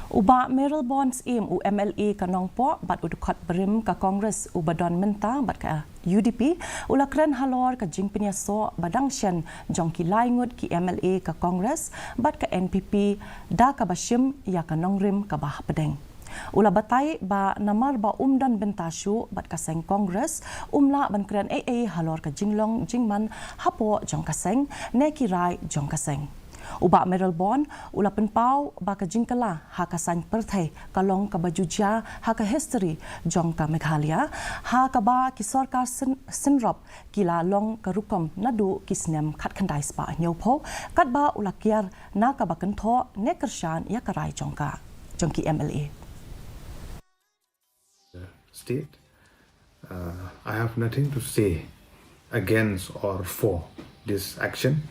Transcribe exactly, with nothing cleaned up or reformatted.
U Bah Mayralborn Syiem, u M L A ka Nongpoh bad u dkhot barim ka Congress uba don mynta bad ka U D P, u la kren halor ka jingpynïasoh ba dang shen jong ki lai ngut ki M L A ka Congress bad ka N P P da kaba shim ïa ka nongrim kaba hapdeng. U la batai ba namar ba um don bynta shuh bad ka seng Congress, um lah ban kren ei ei halor ka jinglong jingman hapoh jong ka seng ne ki rai jong ka seng. U Bah Mayralborn u la pynpaw ba ka jingkylla ha ka saiñ pyrthei ka long kaba ju jia ha ka history jong ka Meghalaya, ha kaba ki sorkar syn-, synrop ki la long ka rukom naduh ki snem khatkhyndai spah hynñiewphew, katba u la kiar na kaba kynthoh ne kyrshan ïa ka rai jong ka, jong ki M L A. State. Uh, I have nothing to say against or for this action.